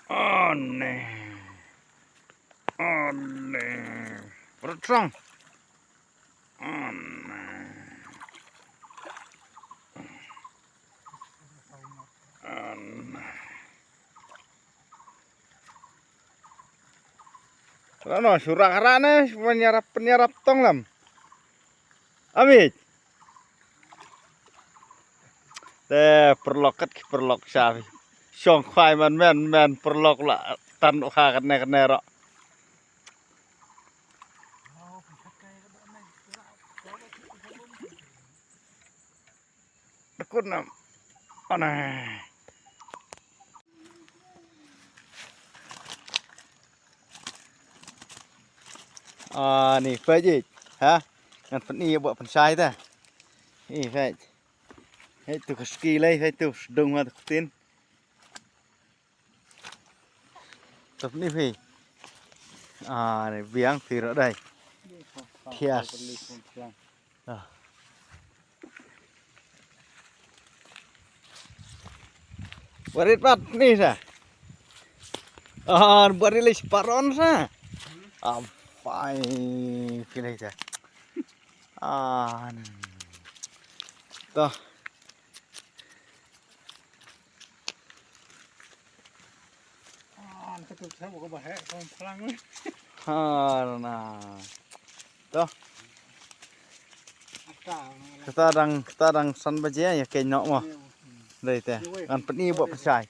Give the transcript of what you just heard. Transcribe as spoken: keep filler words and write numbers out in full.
One. One. Perut strong. One. One. Rano, surak rane, penyarap, penyarap tong lam. Amit. Te, perlok kat ki perlok shabi. Shong khwai man men, men perlok la tan ukha kat ne, kat ne ro. Dekut nam. Ana. Ah, ni, peit, eh. Ha? Ngan pyni ïa buh pynshai ta. Ni, peit. Hei, tu ka ski lei, hei, tu sdung ma tu ka tin. Tu ni phi. Ah, ni biang phi ro dai. Thias. Ah. Barit pat ni sa. Ah, barit lei paron sa. Am pai pilih sa. Ah. Toh. Ah, ka tu sa ko ba he ko plang ni. Ha na. Toh. Ata. Kata dang, kata dang san baje ïa keiñ noh mo. Dei te. Ngan pyni buh pynshai.